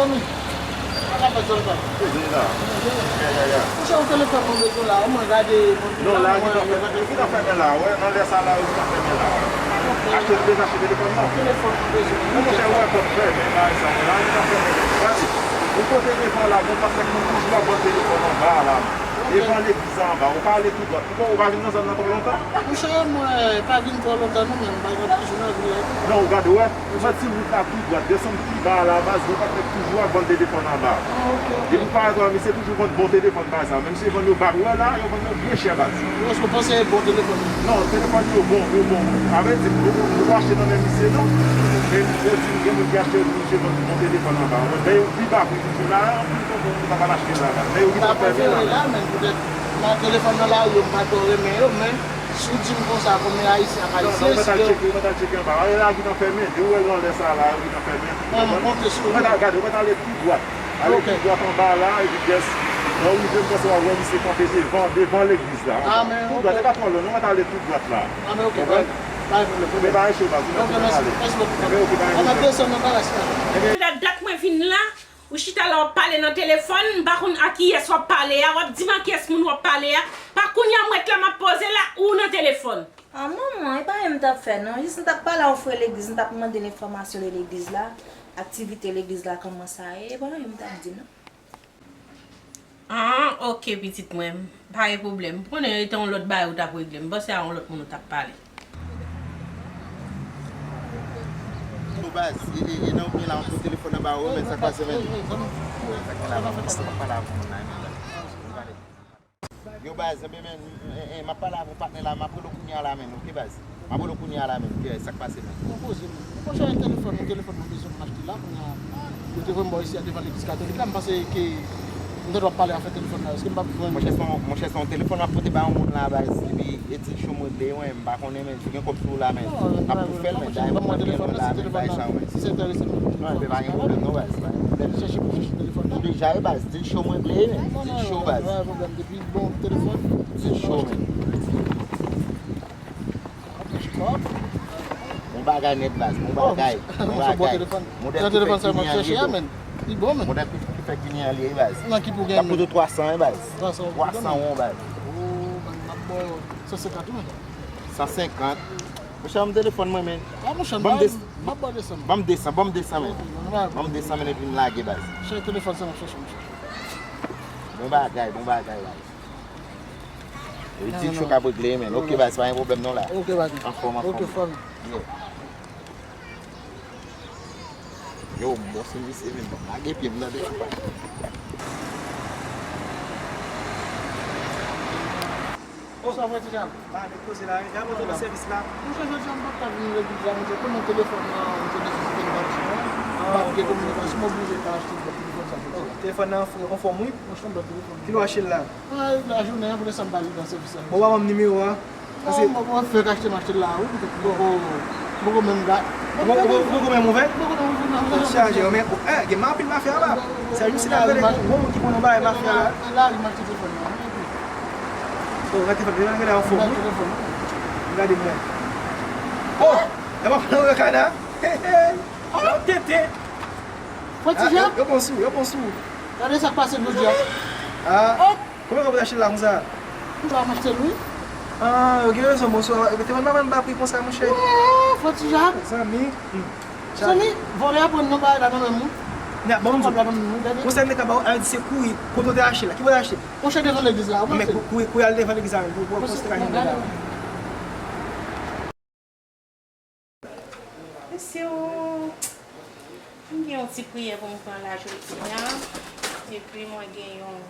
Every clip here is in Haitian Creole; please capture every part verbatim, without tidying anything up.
Sa k ap fèt, Zoltan? Koze la. Ya, ya, ya. Monchè, yon telefòn mwen bezwen la, mwen gade, mwen Non, la, yo gentan fèmen, yo gentan fèmen la, wè, nan lè sa la, yo gentan fèmen la. Achte, dezachte telefòn nan. Telefòn mwen bezwen. Non, monchè, wè, kòb fèmen, bagay sa, la, yo gentan fèmen. Gade, ou kote devan la, bon, paske moun toujou ap vann telefòn anba a la, devan legliz la anba, ou pa ale tou dwat. Ou pa, ou pa vin nan zòn nan twò lontan? Monchè, mwen pa vin twò lontan, non, men m pa gen anpil jou nan vil la. Non, ou gade, wè, ou santi wout la tou dwat, desann pi ba a la, baz, yo pa fèk toujou ap vann telefòn anba. Ah, ok, ok. Depi ou parèt, wè, misye toujou vann bon telefòn, baz, sa. Menm si yo vann yo bak, wè, la, yo vann yo byen chè, baz. Ou panse bon telefòn? Non, telefòn yo bon, yo bon. Sa vle di, ou, ou achte nan men misye, non. Men, yo di, gen moun ki achte, misye vann bon telefòn anba. Lè yo pi ba pri misye la, anpil konprann, ou pa ka achte la, baz. Lè yo gentan fèmen la. Prefere la, men poutèt, nan telefòn nan lari yo, m pa twò renmen yo, men, si w di m konsa, kòm yon Ayisyen ak Ayisyen, si yo... Non, non, ou mèt al tcheke, ou mèt al tcheke anba. Lari la gentan fèmen, depi ou wè nan lè sa la, yo gentan fèmen. Mwen, mwen konte sou ou. Ou mèt al gade, ou mèt ale tou dwat. Ale tou dwat anba la, epi jès, lè w rive, m panse w ap wè misye kanpe devan, devan legliz la. Tou dwat, e pa twò lwen, non, mwen t ale tou dwat la. Ah, men ok, pa, pa gen pwoblèm. Men pa gen cho, baz, ou mèt ale. Mèsi bokou. Enben, ok, pa gen pwoblèm. Mwen ap desann nan palas la. Enben, dat, dat mwen vin la, ou chita la w ap pale nan telefòn, m pa konn a kiyès w ap pale a, w ap di m a kiyès moun w ap pale a. Pa kounye a m ret la m ap poze la, ou nan telefòn. Ah, manman, e pa anyen m t ap fè, non. Jis m t ap pale a yon frè legliz, m t ap mande l enfòmasyon de legliz la, aktivite legliz la, kòman sa ye, e pa anyen m t ap di, non. Ah, ok, pitit mwen, pa gen pwoblèm. M konnen e te yon lòt bagay ou t ap regle, m panse a yon lòt moun ou t ap pale. Yo, baz, e, e, e nan oubyen la, yon telefòn anba ou, men sa k pase, men. Sa k gen la, m ap pale avè moun la, men. Yo, baz, enben, men, en, en, m ap pale avè yon patnè la, m ap rele w kounye a la, men, ok, baz? M ap rele w kounye a la, men, ok, sa k pase, men? Bon, poze, men. Monchè, e telefòn, yon telefòn mwen bezwen pou m achte la, kounye a. Yo te voye m bò isi a devan legliz katolik la, m panse ke m ta dwe ap pale afè telefòn la, èske m p ap jwenn? Monchè, se yon, monchè, se yon telefòn w ap pote ba yon moun la, baz, epi e di cho m regle, wi, m pa konnen, men, si w gen kòb sou ou la, men, n ap tou fè l, men, dayè m ap rele w la, men, bay sa, wi. Si se enterese m, non, enben, pa gen pwoblèm, non, baz, pa gen pwoblèm. Chèche pou chèche telefòn la. Ou deja, wi, baz, di cho m regle, men, di cho, baz. Pi bon telefòn. Ti cho, men. Bon bagay nèt, baz, bon bagay, bon bagay. Modèl ki fèk vini an li ye tou. Modèl ki, ki fèk vini an li ye, baz. L ap koute w twa san, wi, baz. Twa san won, baz. San senkant, wi, men. San senkant. Monchè, ban m telefòn mwen, men. Ban m de san, ban m de san, ban m de san, men. Ban m de san, men, epi m lage, baz. Chèche telefòn sa m ap chèche, monchè. Bon bagay, bon bagay, baz. Li di cho k ap regle, men. Ok, baz, pa gen pwoblèm non la. Ok, baz. Anfòm, anfòm. Ok, fanmi. Yeah. Yo, m bò se misye, men, m lage pye m nan depi pa. Bonswa, frè Ti Jan. Ba, nèg koze la, wi. Jan mwen tonbe sèvis la. Monchè, jodi a m pa t ka vin legliz la, monchè, konnen telefòn nan, m te nesesite m t ap jwenn. M pa t gen kominikasyon, m oblije pa achte lòt telefòn sa jodi a. Telefòn nan anfòm, wi. Monchè, m lòt telefòn. Kilè w achte l la? Ah, lajounen an, pou lè sa m pa vin nan sèvis la. Bon, w a ban m nimewo a. Paske mwen, mwen fèk achte m achte l la, wi. Mwen poko, mwen poko menm gad. Ou poko, ou poko menm ouvè? Mwen poko menm ouvè, non. Ou chaje, men, eh, gen anpil mafya anba. Se jis si n ap rele bon moun ki konn yon bagay mafya la. E la, li m achte telefòn nan. Oh, gade telefòn, gade telefòn. Gade mwen. Oh, e pa pran rekana. Hey, hey. Oh, tete. Frè Ti Jan. Yo bon sou, yo bon sou. Gade sa k pase jodi a. Ah. Oh. Kòman w achte l la konsa? M pa achte l, wi. Ah, yo gen rezon, bonswa. Telefòn pa vann ba pri konsa, monchè. Wè, Frè Ti Jan. Zanmi. Zanmi, vòlè a pran nan bagay la nan men m, wi. Nan, ban m di w. Kòb la nan men m, wi, gade. Konsa nèg la ba w, a di se kouri. Kote w te achte la? Ki bò w te achte? Monchè, devan legliz la, wi. Men kouri, kouri al devan legliz la, men pou, pou konsa nèg la. Mesye o, m gen yon ti priyè pou m pran la jodi a, epi mwen gen yon,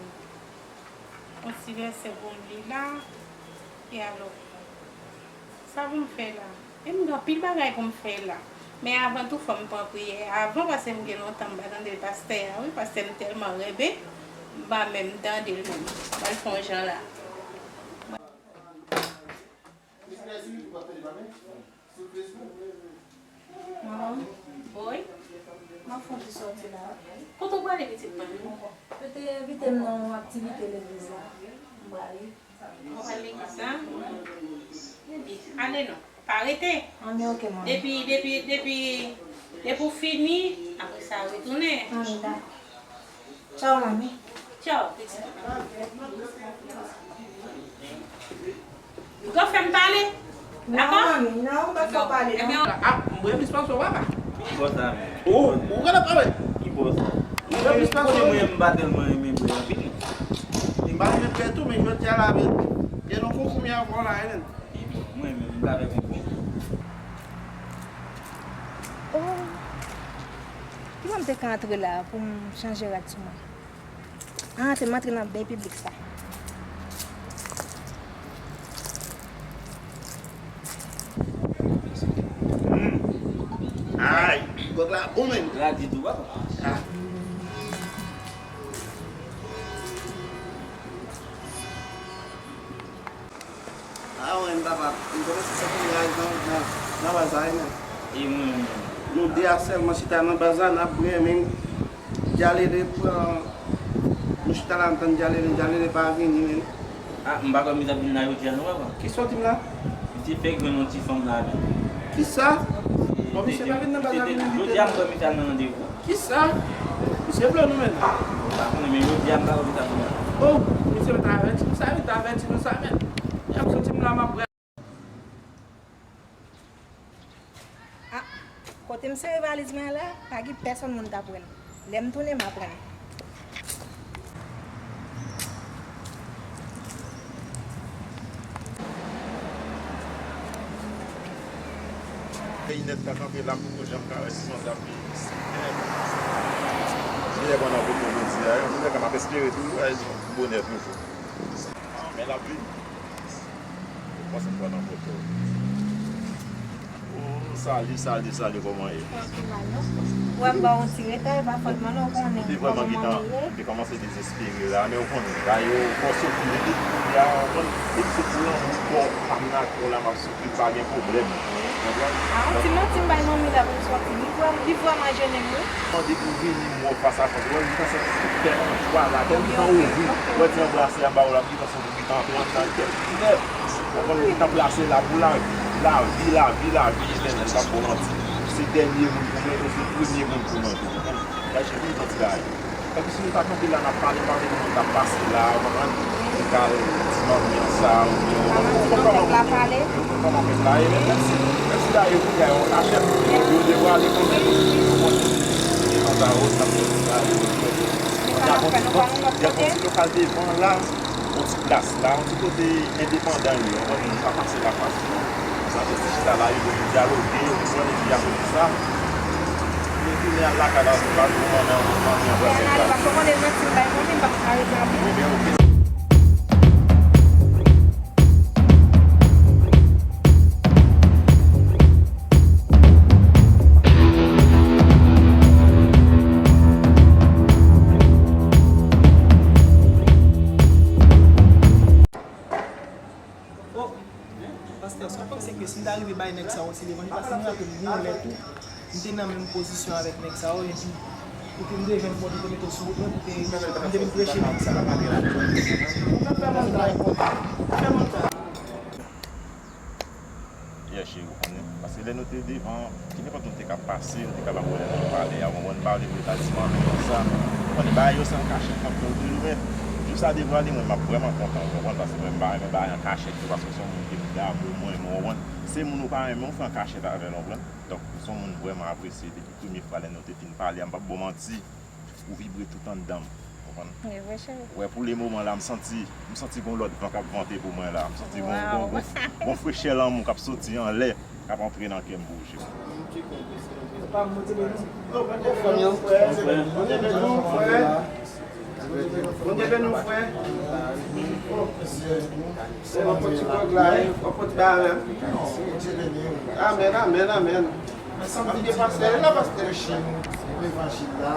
yon ti vèsè pou m li la, e alò, sa pou m fè la? E m gen anpil bagay pou m fè la, men avan tou fò m pran priyè avan, paske m gen lontan m pa tande pastè a, wi, pastè m tèlman renmen, m pa menm tande l menm, m al fè yon jan la. Manman. Wi. M ap fè yon ti sòti la. Kote w prale, pitit mwen? Yo te envite m nan yon aktivite legliz la. M prale. Ou pral legliz la? Ebyen, ale non. Pa rete. Anben, ok, manman. Depi, depi, depi Depi w fini, apre sa, retounen. Ann, dakò. Tchaw, manmi. Tchaw, pitit. Ou ka fè m pale? Non, dakò? Manmi, non, ou pa fè w pale, non. Ebyen, ah, m bwè plis pase w, papa. Ki bò sa menm? Oh, ou genlè pa wè? Ki bò sa? M bwè plis pase w. Mwen, m pa tèlman renmen bwè anpil. M pa renmen bwè tou, men jodi a la, men, gen yon konkou m ap fè la, wi, menm. Mwen menm, m pa fè konkou. Oh. Kijan m te ka antre la pou m chanje rad sou mwen? Ah, te m antre nan beny piblik sa. Hmm. Ay, gwòg la bon menm. Rad li tou, papa. Ah. Ah, wi, m papa, m kòmanse santi raj nan, nan, nan baz la, wi, menm. E mwen menm? Nou de a sèlman chita nan baz la, n ap bwè, men Djalele pran, nou chita la, n tann Djalele, Djalele pa vini, men. Ah, m pa kwè misye ap vin la jodi a, non, papa. Kisa w di m la? Misye fèk jwenn yon ti fanm la, men. Kisa? Bon, misye pa vin nan baz la vin envite nou. Jodi a, m kwè misye al nan randevou. Kisa? Misye vle nou menm. M pa konnen, men jodi a m pa wè misye ap vin. Oh, misye mèt avèti nou sa, mèt avèti nou sa, men. Y ap soti m la, m ap pran. Ah, kote m sere valiz mwen an la, pa gen pèsonn moun t ap wè l. Lè m tounen, m ap pran l. Peyi nèt la kanpe la, m poko janm ka wè si son t ap vini isi. Meyè bon nan vodou jodi a, yo. Mwen menm m ap espere toujou, ay, bonè toujou. Men l ap vini. Pase m pran nan foto. Oh, salut, salut, salut, kòman ye? Tranquille, Mario. Wè m ba w yon ti retay, pa fòt mwen non, ou konnen kòman mwen ye. Ou te vrèman gentan, ou te kòmanse dezespere la, men ou konnen, bagay yo fò soti, depi kounye a, ou konn, depi se pou lanmou kò, pa m nan kò la, m ap soufri, pa gen pwoblèm. Ou konprann? A, yon ti manti m bay manmi la pou m sòti. Li vrèman, li vrèman jennen m, wi. Mande pou vini m wè w fas a fas. Ou wè, m panse m tèlman jwa la, tèlman ouvri. Ou wè ti anbrase a ba w la, m gentan santi m gentan antre anndan l tèlman nèt. Ou konprann, m gentan plase la pou lavi, lavi, lavi, lavi etènèl, m p ap ba w manti. Se dènye moun pou mwen, ou se premye moun pou mwen tou, ou konprann? Gade, se vin yon ti bagay. Tankou si nou ta kanpe la, n ap pale, m pa vle moun k ap pase la, ou konprann? Ou ka di manmi an sa, oubyen, ou konprann? Ou konprann kòman pèp la ye, men menm si, menm si dayè kounye a, yo an kachèt, yo, yo devwale kanmenm, ou konprann? Devan sa, yo t ap fè ti bagay, yo, yo, yo. Kounye a, bon, bon, y ap fè yon ti lokal devan la, yon ti plas la, yon ti kote endepandan yo, yon moun ka pase la pase. Sa fè ti chita la, yo vin dyaloge, yo vin pran epi akoz de sa. Yo tounen al lakay la, se pa nou manman, manman, manman. Ebyen, oke. Oh, pastè, èske w panse ke si m ta rive bay nèg sa yon ti levanjil, paske m raple m gen yon lè tou, m te nan menm pozisyon avèk nèg sa yo, epi, epi m te jwenn pou m te mete w sou wout mwen, pou te, m te vin preche nèg sa. Fè moun sa, fè moun sa. Yeah, cheri, ou konnen. Paske lè nou te devan, ki nenpòt moun te ka pase, nou te kapab wè lè nou te pale a, ou konprann? M pa vle pou yo ta di manmi konsa. Ou konnen, bagay yo se an kachèt k ap fè yo toujou, men jou sa devwale, mwen, m ap vrèman kontan, ou konprann? Paske mwen, m pa renmen bagay an kachèt yo, paske se yon moun ke m damou mwen, ou konprann? Se moun ou pa renmen, ou fè an kachèt avè l, ou konprann? Donk, se yon moun m vrèman apresye depi premye fwa lè nou te fin pale a, m p ap ba w manti. Ou vibre tout anndan m. Konprann? Wi, wi, cheri. Wè, pou le moman la, m santi, m santi gon lòt van k ap vante pou mwen la. M santi gon, gon, gon, gon frechè lanmou k ap soti anlè, k ap antre nan kè m pou ou, cheri. Se pa m, Bondye beni w. Bondye beni w, frè. Bondye beni w, frè. Bondye beni w, frè. Se yon pòt ti gwòg la, yon pòt ti bagay. Amèn, amèn, amèn. Men sa m di ke pastè la, pastè. Preche nou levanjil la,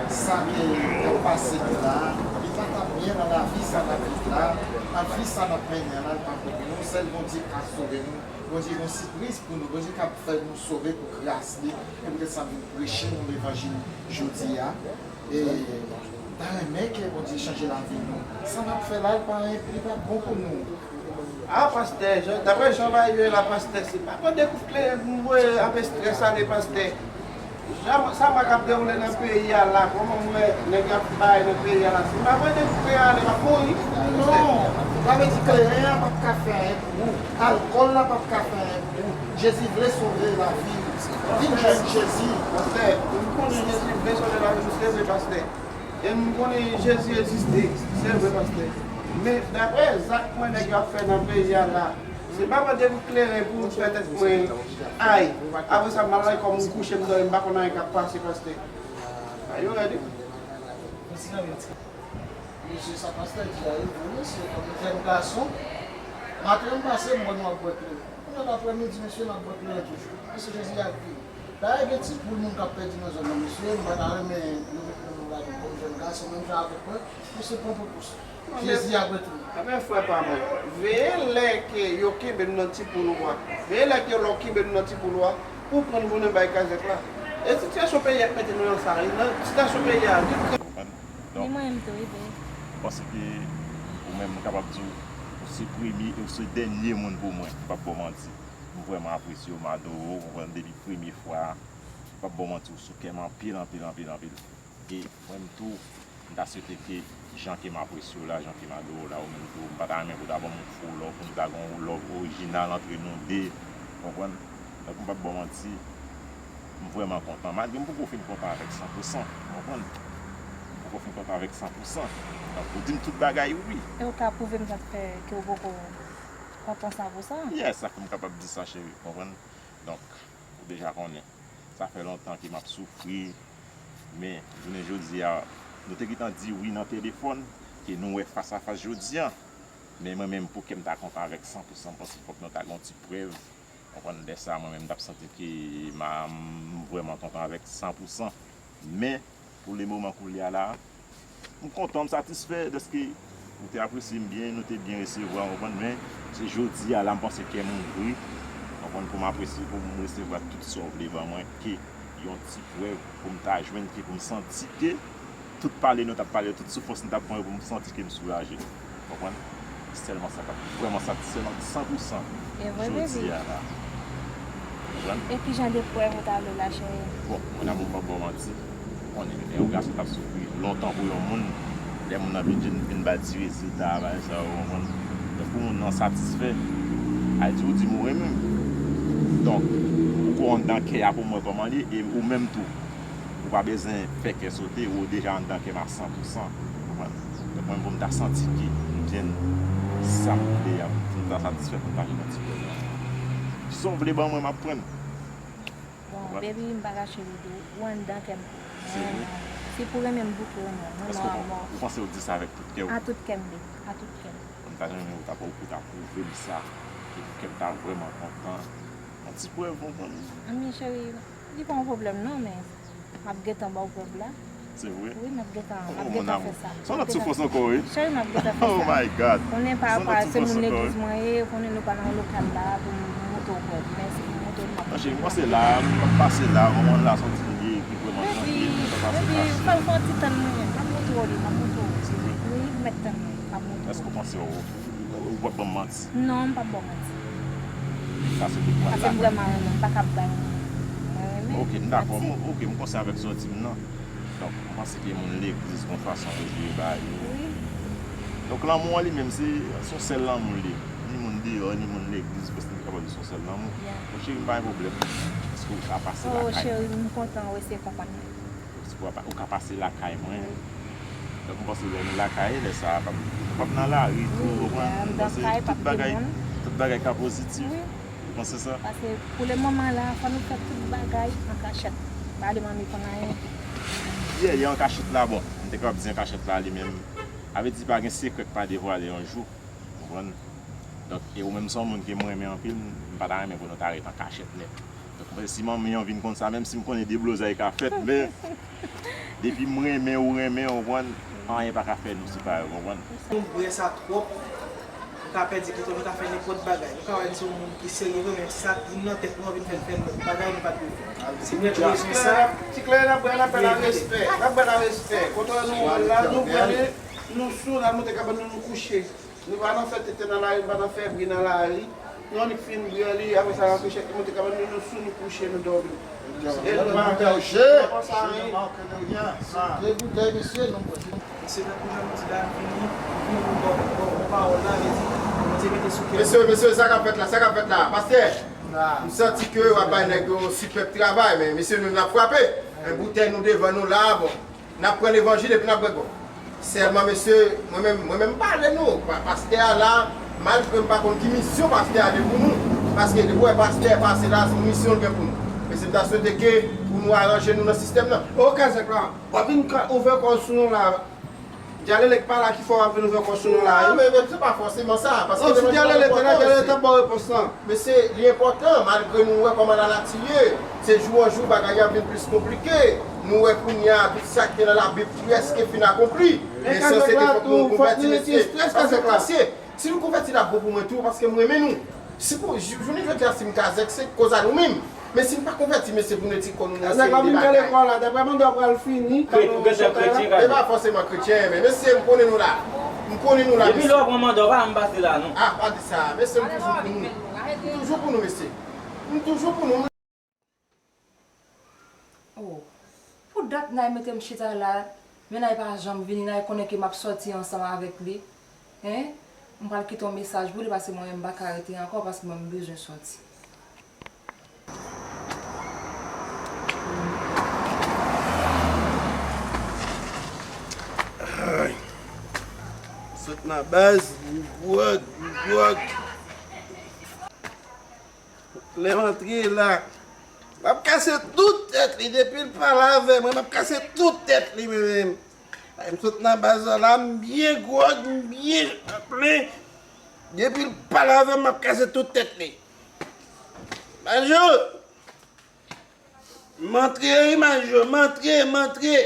sa ke n ap pase nou la, li pa t ap byen nan lavi sa n ap viv la, nan vi sa n ap mennen an la, li pa pou nou. Sèl Bondye ka sove nou. Bondye gon sipriz pou nou. Bondye ka fè nou sove pou gras li. E poutèt sa m vin preche nou levanjil jodi a. E m ta renmen ke Bondye chanje lavi nou. Sa n ap fè la, li pa, li pa bon pou nou. A, pastè, jan, daprè jan bagay yo ye la, pastè, se pa pran de kout kleren pou m voye ap estrès ale, pastè. Sa mwen k ap dewoule nan peyi a la, kòman m wè nèg y ap bay nan peyi a la? Si m pa voye depi kleren ale, m ap mouri. Non, sa vle di kleren an p ap ka fè anyen pou ou. Alkòl la p ap ka fè anyen pou ou. Jezi vle sove lavi w. Vin jwenn Jezi. Pastè, m konnen Jezi vle sove lavi m, se vre, pastè. E m konnen Jezi egziste, se vre, pastè. Men, daprè zak mwen nèg yo ap fè nan peyi a la, se pa mande m kleren pou m fè tèt mwen ay. Apre sa, m al nan kò m, m kouche, m dòmi, m pa konn anyen k ap pase, pastè. Are you ready? Mesye sa pastè di a, e vre, mesye, kòm jèn gason, maten m pase, m wè nou ap bwè kleren. Kounye a, aprèmidi, mesye, n ap bwè kleren toujou. Mesye, Jezi a viv. Dayè, gen ti poul moun k ap pèdi nan zòn nan, mesye, m pa ta renmen nou met nan nou lavi kòm jèn gason, menm jan avèk mwen, mesye, pran pwopòs. Jezi ap retounen. Ebyen, frè pa mwen, veye lè ke yo kenbe nou nan ti poul ou a. Veye lè ke lè w kenbe nou nan ti poul ou a, pou w pran nou tounen bay kazèk la. E sitiyasyon peyi a k mete nou nan sa, wi, nan sitiyasyon peyi a, tout Li mwen menm tou, wi, bro. Paske ou menm, m kapab di w, ou se premye e ou se dènye moun pou mwen. M p ap ba w manti. M vrèman apresye w, m adore w, ou konprann, depi premye fwa a. M p ap ba w manti, ou sou kè m anpil, anpil, anpil, anpil. E mwen menm tou, m ta swete ke jan ke m apresye w la, jan ke m adore w la, ou menm tou, m pa ta renmen pou w ta ban m yon fo love, pou nou ta gen yon love orijinal antre nou de, ou konprann? Donk, m p ap ba w manti, m vrèman kontan. Malgre m poko fin kontan avèk san pou san, ou konprann? M poko fin kontan avèk san pou san. Donk, ou di m tout bagay, wi. E ou ka pwouve m sa k fè ke ou poko kontan san pou san? Yes, sa fè m kapab di sa, cheri, ou konprann? Donk, ou deja konnen. Sa fè lontan ke m ap soufri, men jounen jodi a, nou te gentan di wi nan telefòn, ke nou wè fas a fas jodi a. Men mwen menm, pou ke m ta kontan avèk san pou san, m panse fòk nou ta gen yon ti prèv. Konprann, lè sa a, mwen menm, m t ap santi ke m a, m vrèman kontan avèk san pou san. Men, pou le moman koulye a la, m kontan, m satisfè dèske ou te apresye m byen, nou te byen resevwa, w konprann, men se jodi a la, m panse kè m ouvri, w konprann, pou m apresye, pou m resevwa tout sa w vle ban mwen, ke yon ti prèv pou m ta jwenn, ke pou m santi ke tout pale nou t ap pale, tout soufrans nou t ap pran yo, pou m santi ke m soulaje. Konprann? Sèlman sa k ap vrèman satisfè m san pou san jodi a la. Konprann? E ki jan de prèv ou ta vle la, cheri? Bon, mwen, nan, mwen p ap ba w manti. Ou konnen, lè yon gason t ap soufri lontan pou yon moun, lè moun nan vin, vin, vin ba l ti rezilta a, bagay sa yo, ou konprann? Lè pou moun nan satisfè, a di ou di m ou renmen m. Donk, ou ko anndan kè a pou m wè kòman l ye, e ou menm tou. Ou pa bezwen fè kè sote, ou deja anndan kè m a san pou san. Ou konprann? Donk, mwen, pou m ta santi ke m jwenn sa m vle a, pou m ta satisfè, pou m ta jwenn yon ti pwen. Sa w vle ban mwen, m ap pran l. Bon, baby, m pa ka cheri tou. Ou anndan kè m tou. Se vre? Si pou renmen m, bouke renmen m. Renmen w a mò. Ou panse ou di sa avèk tout kè w? A tout kè m, baby. A tout kè m. M ta renmen ou ta, ou ta pwouve m sa. Epi kè m ta vrèman kontan. Yon ti prèv, ou konprann? Anmye, cheri, li pa yon pwoblèm non, men m ap gentan ba w prèv la. Se vre? Wi, m ap gentan, m ap gentan fè sa. Se yon lòt soufrans ankò, wi. Cheri, m ap gentan fè sa. Oh my God. Konnen pa, pa, se moun legliz mwen ye, konnen nou pa nan yon lokal la pou m montre w prèv. Men si pou m montre w, m ap montre w. Non, cheri, m pase la, m ap pase la, ou konprann, la se yon ti lye ki vrèman trankil, m pa pase fasil. Fè, fè yon ti tann mwen, m ap montre w li, m ap montre w. Se vre? Wi, mèt tann mwen, m ap montre w. Èske ou panse ou, ou, ou p ap ban m manti? Non, m p ap ba w manti. Sa se pou al lakay. Paske m vrèman renmen, m pa ka bay yon moun. Mwen renmen. Ok, m dakò. Mwen, ok, m konsa avèk sa w di m nan. Donk, m panse ke moun legliz gon fason yo dwe ba yo. Wi. Donk, lanmou an li menm, se, se yon sèl lanmou l ye. Ni moun deyò, ni moun legliz, prèske m te kapab di se yon sèl lanmou. Yeah. Bon, cheri, m pa gen pwoblèm. Èske ou ka pase lakay mwen? Oh, cheri, m kontan wè se konprann. Èske ou ka pa-, ou ka pase lakay mwen? Donk, m panse lè nou lakay, lè sa a, p ap, p ap nan lari tou, ou konprann? M panse tout bagay, tout bagay ka pozitif. Wi. Ou panse sa? Paske pou le moman la, fò nou fè tout bagay an kachèt. Pa ale manmi konn anyen. Yeah, li an kachèt la, bon, m te kapab di an kachèt la li menm. Sa vle di pa gen sekrè k pa devwale yon jou. Ou konprann? Donk, e ou menm se yon moun ke m renmen anpil, m pa ta renmen pou nou ta ret an kachèt nèt. Donk, mwen, si manmi an vin konn sa, menm si m konnen deblozay ka fèt, men depi m renmen ou renmen, ou konprann, anyen pa ka fè nou separe, ou konprann? Nou bwè sa twòp, nou ka pèdi kite, nou ka fè nenpòt bagay. Nou ka wè n se yon moun ki serye vre, men sa k vin nan tèt nou an vin fè n fè lòt bagay nou pa t dwe fè. Se pou rezon sa, ti kleren n ap bwè, n ap bwè la respè, n ap bwè la respè. Kote nou wè l la, nou bwè li, nou sou, n al monte kabann nou, nou kouche. Nou pa nan fè tenten nan lari, nou pa nan fè bri nan lari. Annik fin bwè li, apre sa, rantre chèk li monte kabann nou, nou sou, nou kouche, nou dòmi. E nou pa fè anyen. De boutèy, mesye, nou. Mesye, tankou jan nou di la, vini, vini pou bon, bon, bon pawòl la, vle di, Bondye mete sou kè nou. Mesye, mesye, sa k ap fèt la, sa k ap fèt la? Pastè, m santi ke w ap bay nèg yo sipèp travay, men mesye, nou, n ap frape. Men boutèy nou devan nou la, bon. N ap pran levanjil epi n ap bwè gòl. Sèlman, mesye, mwen menm, mwen menm m pale nou. Pa-, pastè a la, malgre m pa konn ki misyon pastè a gen pou nou, paske depi w wè pastè pase la, se yon misyon l gen pou nou. Mesye, m ta swete ke pou nou aranje nou nan sistèm nan. Oke, zèk la, w ap vin ka ouvè kò w sou nou la. Dyalelèk pa la ki fè w ap vin ouvè kò sou nou la, wi. Non, men, men se pa fòseman sa, paske... Non, si Dyalelèk te la, Dyalelèk t ap ba w repons lan. Mesye, li enpòtan, malgre nou wè kòman lalati ye, se jou an jou bagay yo ap vin plis konplike. Nou wè kounye a, tout sa ki te nan Labib prèske fin akonpli. Men san se ke fòk nou konvèti, mesye. Paske, mesye, si nou konvèti, l ap bon pou mwen tou, paske m renmen nou. Si pou, jou-, jounen jodi a, si m ka zèk, se koz a nou menm. Men si n pa konvèti, mesye, pou nou di kò nou nan yon seri de bagay. Nèg la vin kale kò la, daprè manda w pral fini, kretyen, ou gentan kretyen, e pa fòseman kretyen, men mesye, m konnen nou la. M konnen nou la, mesye. Depi lè w pran manda w, pa janm pase la, non. Ah, pa di sa, mesye, m toujou pou nou. M toujou pou nou, mesye. M toujou pou nou. Oh, pou dat Nay mete m chita la, men Nay pa janm vini, Nay konnen ke m ap sòti ansanm avèk li. Hein? M pral kite yon mesaj pou li, paske mwen menm m pa ka rete ankò, paske mwen m bezwen sòti. Ay. Sot nan baz, m gwòg, m gwòg. Lè m antre la, m ap kase tout tèt li. Depi l pale avè mwen, m ap kase tout tèt li, mwen menm. Ay, m sot nan baz la, m byen gwòg, m byen plen. Depi l pale avè m, m ap kase tout tèt li. Majo! M antre wi, Majo, m antre, m antre.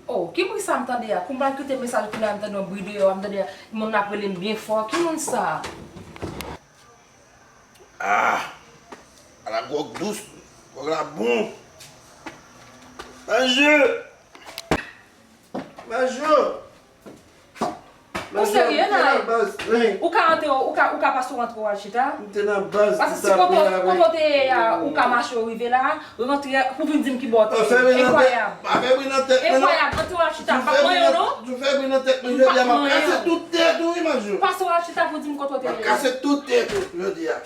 Oh, ki bri sa m tande a? Kou m pral kite mesaj pou la, m tande yon bri deyò a, m tande moun ap rele m byen fò. Ki moun sa? Ah! Ala gwòg dous, gwòg la bon. Majo! Majo! Ou serye, Nay? Ou ka antre, ou ka, ou ka pase w antre w al chita? M te nan baz. Paske si kote, kote w te ye a, ou ka mache w rive la, rantre pou vin di m ki bò w te ye. Enkwayab. Enkwayab, antre w al chita, m p ap manyen w non. M p ap manyen w. Pase w al chita pou di m kote w te ye. M ap kase tout tèt ou jodi a.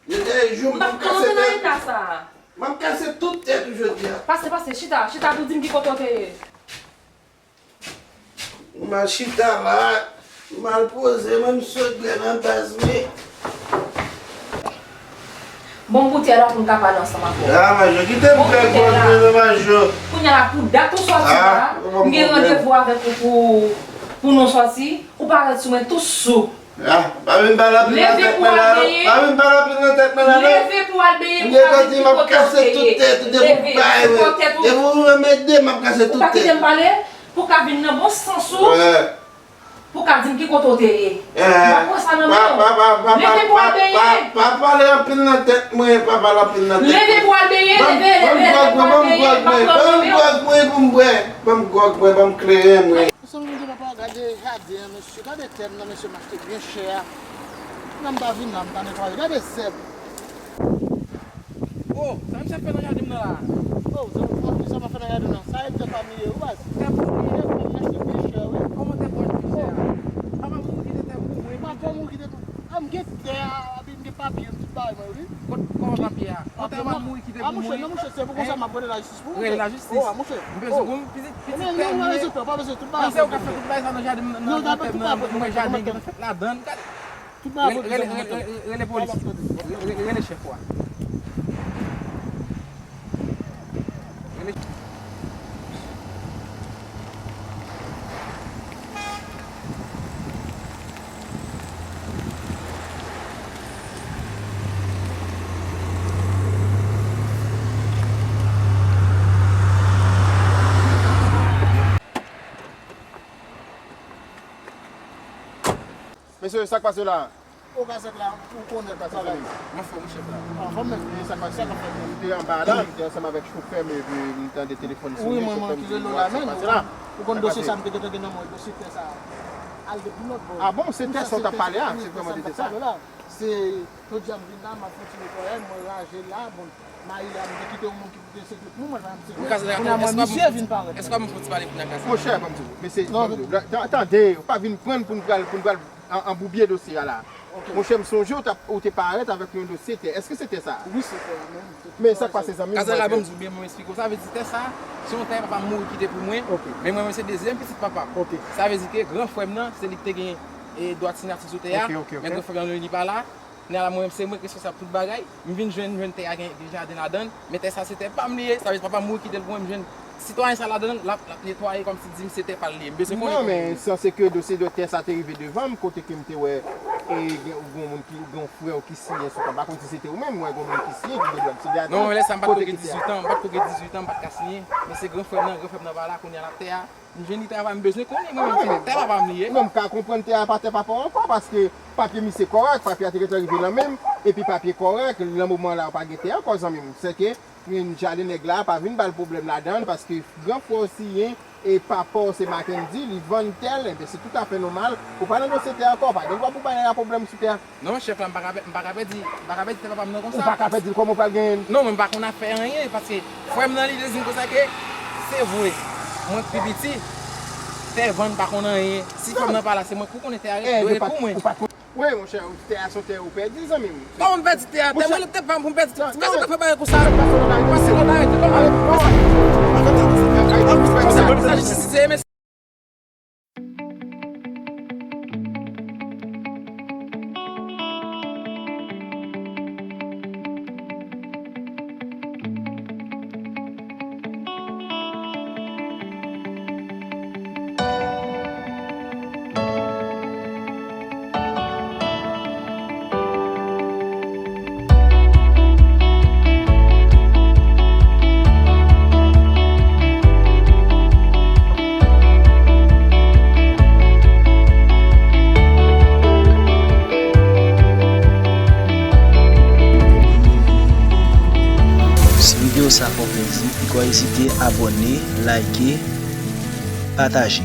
Jodi a e jou m p ap kase tèt ou. M ap kase tout tèt ou jodi a. Pase, pase, chita, chita pou di m ki kote w te ye. M al chita la, m al poze mwen, m sot byen nan baz mwen. Bon, m boute la pou m ka pale ansanm avè w. Ah, Majo, kite m fè gwòg mwen non, Majo. Kounye a la, pou dat ou sòti la, m gen randevou avèk ou pou, pou nou sòti, ou parèt sou mwen tou sou. Ah, pa vin pale anpil nan tèt mwen la non. Pa vin pale anpil nan tèt mwen la non. Leve pou w al benyen, pou w al benyen. M gentan di m ap kase tout tèt ou depi w bay mwen. Depi w anmède m, m ap kase tout tèt ou. Ou pa kite m pale? Pou w ka vin nan bon sans ou. Pou w ka di m ki kote w te ye. M pa pran sa nan men w. Leve pou w al benyen. Pa pale anpil nan tèt mwen, pa pale anpil nan tèt mwen. Leve pou w al benyen, leve, leve, leve pou w al benyen. Ban m gwòg mwen, ban m gwòg mwen pou m bwè. Ban m gwòg mwen, ban m kleren mwen. Mesye, m di papa, gade jaden an, mesye, gade tè m nan, mesye, m achte byen chè a. Nan m pa vin la, m pa netwaye. Gade zèb. Oh, sa misye ap fè nan jaden m nan la? Oh, zanmi, kòman ki sa m ap fè nan jaden w nan? Sa e tè pa m li ye, wi, baz. Tè pou ou? Tè pa m, m achte byen chè, wi. Kòman tè pou w achte chè a? Papa m ou kite tè pou mwen. Papa m ou kite tè. Ah, m gen tè a, epi m gen papye, m tout bagay mwen, wi. Kot, kòman papye a? Kot tè pa m ou kite pou mwen? Ah, monchè, non, monchè, se pou konsa m ap rele lajistis. Rele lajistis. Oh, monchè. M bezwen pou m pitit, pitit pè m ye. Kòmanse ou ka fè tout bagay sa nan jaden m nan, nan tè m nan, mwen jaden gen fèt ladan l. Rele, rele, rele, rele polis. Rele, rele chèf ou a. Rele. Mesye, sa k pase la? Ou ka sèt la, ou konnen sa k pase la. Anfòm, chèf la. Anfòm, men. E sa k pase, sa k ap fèt la? M te anba la, m te ansanm avèk chofè m, epi m tande telefòn sonnen, chofè m di m wè sa k pase la. Ou konn dosye sa, m te gentan gen nan men w, dosye tè sa. Al depi lòt bò. Ah bon, se tè sa w t ap pale a, se vrèman de tè sa. Se jodi a m vin la, m ap fè ti netwayaj, mwen raje la, bon, mayi la, m te kite yon moun ki pote se tout moun, mwen pa m se. Kounye a mwen, misye vin parèt. Èske w ap fè ti pale pou nan kase? Monchè, ban m di w, mesye, ban m di w, ta- tande, ou pa vin pran n pou n pral, pou n pral an- anboubye dosye a la. Monchè, m sonje w t ap- ou te parèt avèk yon dosye tè. Èske se tè sa a? Wi, se tè a menm. Men sa k pase, zanmi m? Kazèk la, ban m di w byen, mwen eksplike w. Sa vle di tè sa a, se yon tè papa m mouri kite pou mwen. Men mwen menm se dezyèm pitit papa m. Sa vle di ke gran frè m nan, se li ki te gen e dwa siyati sou tè a. Men gran frè m nan li pa la. Kounye a la, mwen menm se mwen k responsab tout bagay. M vin jwenn, jwenn tè a gen, gen jaden ladan l. Men tè sa se tè pa m li ye. Sa vle di papa m mouri kite l pou mwen, m jwenn sitwayen sa ladan l, l ap, l ap netwaye kòmsi di m se tè pa l li ye. M bezwen konnen. Non, men sanse ke dosye de tè sa te rive devan m, kote ke m te wè e gen yon moun ki, gen yon frè w ki siyen sou kòb. M pa konn si se te ou menm, m wè gen yon moun ki siyen, ki gen dwa siyen. Non, men lè sa m pa t ko gen dizuit an, m pa t ko gen dizuit an, m pa t ka siyen. Men se gran frè m nan, gran frè m nan pa la, kounye a la tè a. M jwenn li travay, m bezwen konnen mwen menm si tè papa m li ye. Non, m ka konprann tè a pa tè papa w ankò, paske papye misye kòrèk, papye a te gentan rive nan men m, epi papye kòrèk, nan moman la, w pa gen tè ankò, zanmi m. Sèke, men jaden nèg la, pa vin ba l pwoblèm ladan l, paske gran frè w siyen, e papa w se Mackendy, li vann tè l, enben se toutafè nòmal, ou pa nan dosye tè ankò, w pa gen dwa pou bay nèg la pwoblèm sou tè a. Non, chèf la, m pa ka pè- m pa ka pèdi, m pa ka pèdi tè papa m nan konsa. Ou pa ka pèdi l, kòman w pral genyen l? Non, men m pa konn afè anyen, paske frè m nan li te di m konsa ke se vre, mwen k pi piti, tè vann pa konn anyen. Si frè m nan pa la, se mwen k pou konnen tè a dwe ret pou mwen. Wi, monchè, tè a se yon tè ou pèdi, zanmi m. Kòman m pèdi tè a? Tè mwen, tè pa m pou m pèdi. Kase nan fè bagay konsa. Pase nan bagay, tè pa m. Konsa, konsa, jistis se mesye. Si videyo sa fè w plezi, poko ezite abòne, like, pataje.